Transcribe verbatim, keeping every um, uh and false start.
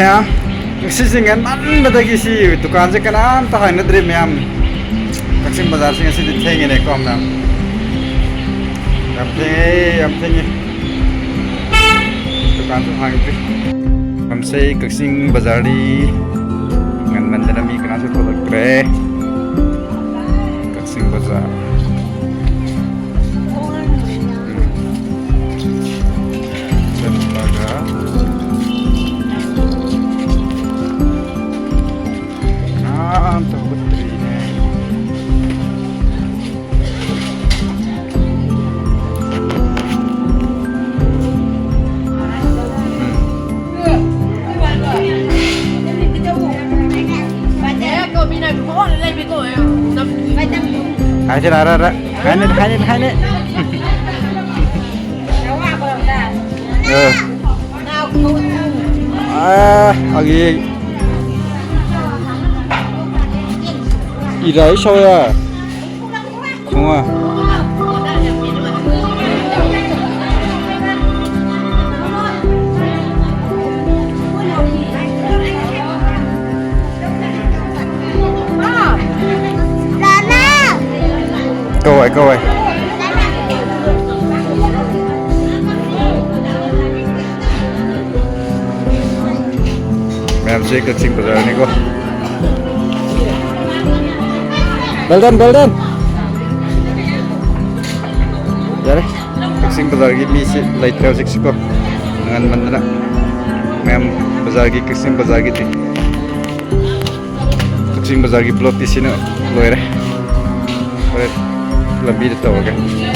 ꯃꯌꯥꯝ, ꯉꯁꯤꯁꯦ ꯉꯟꯃꯟꯕꯗꯒꯤ ꯁꯤ ꯗꯨꯀꯥꯟꯁꯦ ꯀꯅꯥꯝꯇ ꯍꯥꯡꯅꯗ꯭ꯔꯦ ꯃꯌꯥꯝ꯫ ꯀꯛꯆꯤꯡ ꯕꯖꯥꯔꯁꯦ ꯉꯁꯤꯗꯤ ꯊꯦꯡꯉꯦꯅꯦꯀꯣ ꯃꯌꯥꯝ꯫ ꯌꯥꯝ ꯊꯦꯡꯉꯦ, ꯌꯥꯝ ꯊꯦꯡꯉꯦ꯫ ꯗꯨꯀꯥꯟꯁꯨ ꯍꯥꯡꯗ꯭ꯔꯤ꯫ ꯃꯌꯥꯝꯁꯦ ꯀꯛꯆꯤꯡ ꯕꯖꯥꯔꯗꯤ ꯉꯟꯃꯟꯗꯅ ꯃꯤ ꯀꯅꯥꯁꯨ ꯊꯣꯛꯂꯛꯇ꯭ꯔꯦ꯫ ꯀꯛꯆꯤꯡ ꯕꯖꯥꯔ꯫ ꯎꯝ꯫ ꯆꯠꯂꯒ ꯀꯅꯥꯝꯇ ꯍꯧꯒꯠꯇ꯭ꯔꯤꯅꯦ꯫ ꯎꯝ꯫ ꯍꯥꯏꯁꯤꯔ, ꯑꯔ, ꯑꯔ꯫ ꯍꯥꯏꯅꯦ, ꯍꯥꯏꯅꯦ, ꯍꯥꯏꯅꯦ꯫ ꯑ꯫ ꯑ, ꯑꯒꯤ ꯏꯔꯥꯏ ꯁꯧꯌꯥ꯫ ꯈꯣꯡꯉ꯫ ꯀꯧꯋꯦ, ꯀꯧꯋꯦ꯫ ꯃꯌꯥꯝꯁꯦ ꯀꯛꯆꯤꯡ ꯕꯖꯥꯔꯅꯤꯀꯣ꯫ ꯕꯦꯜꯗꯟ, ꯕꯦꯜꯗꯟ꯫ ꯌꯥꯔꯦ꯫ ꯀꯛꯆꯤꯡ ꯕꯖꯥꯔꯒꯤ ꯃꯤꯁꯤ ꯂꯩꯇ꯭ꯔꯦ ꯍꯧꯖꯤꯛꯁꯤꯀꯣ꯫ ꯉꯟꯃꯟꯗꯅ꯫ ꯃꯌꯥꯝ ꯕꯖꯥꯔꯒꯤ, ꯀꯛꯆꯤꯡ ꯕꯖꯥꯔꯒꯤꯗꯤ꯫ ꯀꯛꯆꯤꯡ ꯕꯖꯥꯔꯒꯤ ꯕ꯭ꯂꯣꯛꯇꯤ ꯁꯤꯅ ꯂꯣꯏꯔꯦ꯫ ꯍꯣꯔꯦꯟ ꯂꯝꯕꯤꯗ ꯇꯧꯔꯒꯦ꯫